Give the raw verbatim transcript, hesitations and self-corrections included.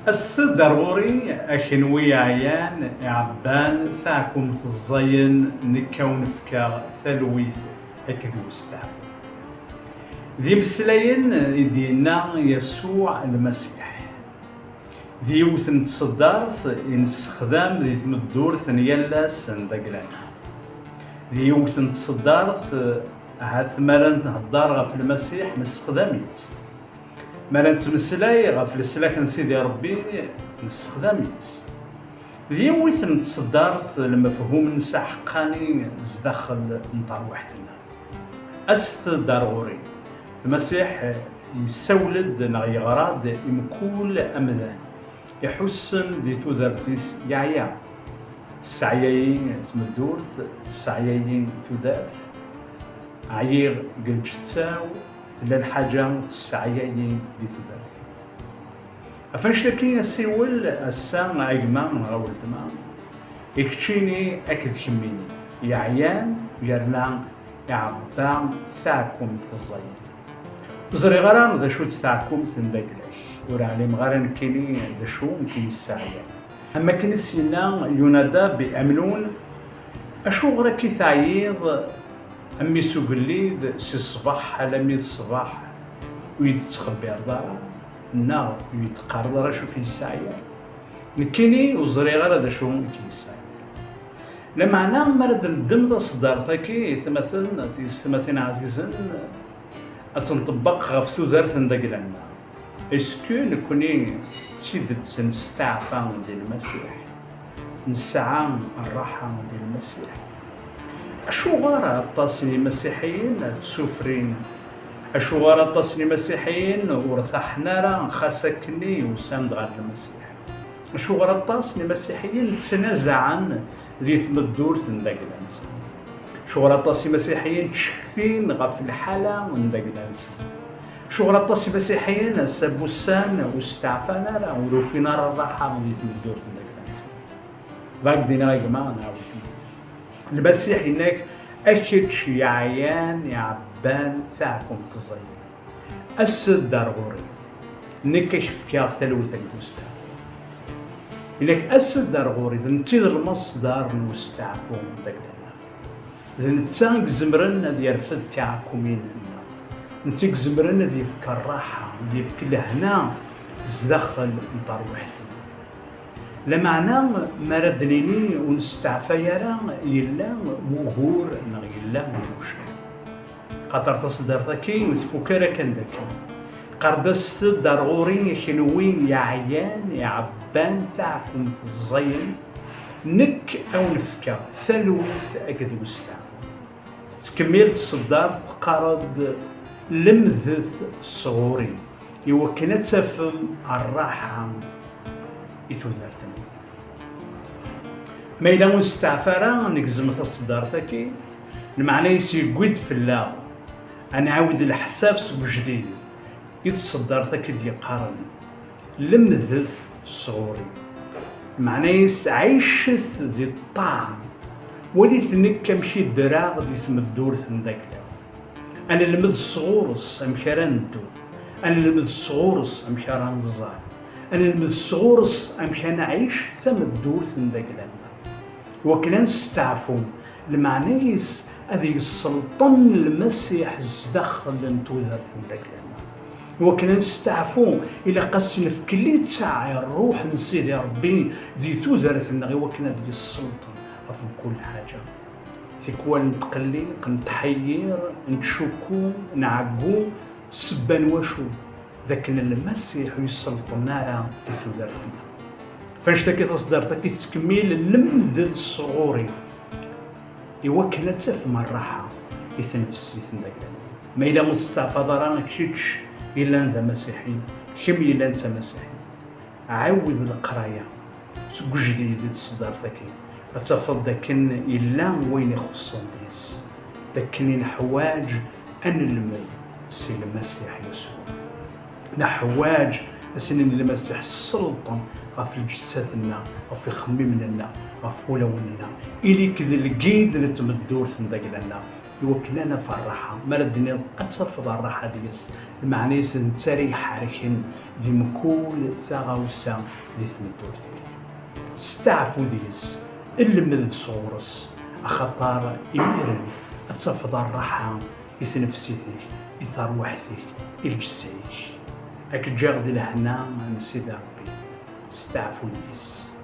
Aset-d ar ɣur-i, a kenwi yeɛyan, iɛebban, taɛkumt ẓẓayen, nekk a wen-fkeɣ talwit akked westeɛfu. D imeslayen i d-yenna Yasuɛ Lmasiḥ. D yiwet n tseddart i nessexdam di tmeddurt n yal ass n dagla-nneɣ. D yiwet n tseddart, ahat mi ara nhedder ɣef Lmasiḥ, nessexdam-itt. Mi ara nettmeslay ɣef leslak n Sidi Ṛebbi, nessexdam-itt. D yiwet n tseddart, lmefhum-nnes aḥeqqani zdaxel n terwiḥt-nneɣ. Aset-d ar ɣur-i. Lmasiḥ yessawel-d neɣ yeɣra-d i mkul amdan iḥussen di tudert-is yeɛya. Tesseɛyayi tmeddurt, tesseɛyayi tudert. Ɛyiɣ deg lǧetta-w, tella lḥaǧa tesseɛyayi di tudert. Ɣef annect-agi asiwel ass-a, a gma neɣ a weltma, i keččini akked kemmini yeɛyan yerna iɛebba taɛkumt ẓẓayen. Ur ẓriɣ ara d acu-tt taɛkumt n dagla-k, ur ɛlimeɣ ara nekkini d acu i k-yesseɛyan. Am wakken i s-yenna Yunadab i Amnun, acuɣer akka i teɛyiḍ a mmi-s ugellid si ṣṣbeḥ alammi d ṣṣbeḥ, ur yi-d-tettxebbireḍ ara, neɣ ur yi-d-teqqareḍ ara acu k-yesseɛyan? Nekkini ur ẓriɣ ara d acu i k-yesseɛyan. Lameɛna mi ara d-neddem taṣeddart-agi, i tmaten, tiyessetmatin ɛzizen, ad tt-nṭebbeq ɣef tudert n dagla-nneɣ. Est-ce que nekkni d tidet nesteɛfa di Lmasiḥ? Nesɛa rraḥa di Lmasiḥ? Acuɣer aṭas n imasiḥiyen ttsufrin? Acuɣer aṭas n imasiḥiyen ur taḥen ara xas akkenni usan-d ɣer Lmasiḥ? Acuɣer aṭas n imasiḥiyen ttnazaɛen di tmeddurt n dagla-nsen? Acuɣer aṭas n imasiḥiyen ttcektin ɣef lḥala n dagla-nsen? Acuɣer aṭas n imasiḥiyen ass-a n wussan ur steɛfan ara, ur ufin ara rraḥa di tmeddurt n dagla-nsen? Bɣiɣ ad d-iniɣ a gma neɣ a weltma, Lmasiḥ yenna-k: a kečč yeɛyan, iɛebban, taɛkumt ẓẓayen, ass-d ar ɣur-i, nekk a k-fkeɣ talwit akked usteɛfu. Yenna-k: ass-d ar ɣur-i, d netta i d lmasdar n usteɛfu n dagla-nneɣ. D netta i izemren ad yerfed tiɛekkumin-nneɣ. Netta i izemren ad yefk rraḥa, ad yefk lehna zdaxel n terwiḥt-nneɣ. Lameɛna, mi ara d-nini ur nesteɛfay ara, yella wugur neɣ yella lmuckel. Xaṭer taṣeddart-agi ur tfuk ara kan d akken. Qqar-d: aset-d ar ɣur-i, a kenwi yeɛyan, iɛebban, taɛkumt ẓẓayen, nekk a wen-fkeɣ talwit akked usteɛfu. Tettkemmil tseddart teqqar-d: lemdet sɣur-i iwakken ad tafem rraḥa i tudert-nwen. Ma yella ur nesteɛfa ara, negzem taseddart-agi, lmeɛna-is yewwi-d fell-aɣ ad nɛawed leḥsab seg ujdid i tseddart-agi d-yeqqaren: lemdet sɣur-i. Meɛna-is ɛicet di ṭṭaɛa. Walit nekk amek i ddreɣ di tmeddurt n dagla. Ad nelmed sɣur-s amek ara neddu. Ad nelmed sɣur-s amek ara nẓer. Ad nelmed sɣur-s amek ara nɛic tameddurt n dagla-nneɣ. Wakken ad nesteɛfu, lmeɛna-is ad yesselṭen Lmasiḥ zdaxel n tudert n dagla-nneɣ. Wakken ad nesteɛfu, ilaq ad s-nefk littaɛ i Ṛṛuḥ n Sidi Ṛebbi di tudert-nneɣ, iwakken ad yesselṭen ɣef mkul ḥaǧa. Tikwal netqelliq, netḥeyyir, nettcukku, nɛeggu, ssebba n wacu? D akken Lmasiḥ ur yesselṭen ara di tudert-nneɣ. F annect-agi taṣeddart-agi tettkemmil: lemdet sɣur-i iwakken ad tafem rraḥa i tnefsit n dagla. Ma yella ur testeɛfaḍ ara, kečč yellan d amasiḥi, kemm yellan d tamasiḥit, ɛawed leqraya seg ujdid di tseddart-agi, ad tafeḍ d akken yella wayen ixuṣṣen deg-s, d akken i neḥwaǧ ad nelmed si Lmasiḥ Yasuɛ. Neḥwaǧ ad s-nini Lmasiḥ: sselṭen ɣef lǧessat-nneɣ, ɣef ixemmimen-nneɣ, ɣef wulawen-nneɣ. Ili-k d lgid n tmeddurt n dagla-nneɣ. iwakken ad naf rraḥa. Mi ara d-tiniḍ ad tafeḍ rraḥa deg-s, lmeɛna-s d netta ara iḥerken di mkul taɣawsa di tmeddurt-ik. Steɛfu deg-s, lmed sɣur-s, axaṭer imiren ad tafeḍ rraḥa i tnefsit-ik, i terwiḥt-ik, i lǧessa-ik. Ad k-ǧǧeɣ di lehna n Sidi Ṛebbi. Steɛfu deg-s.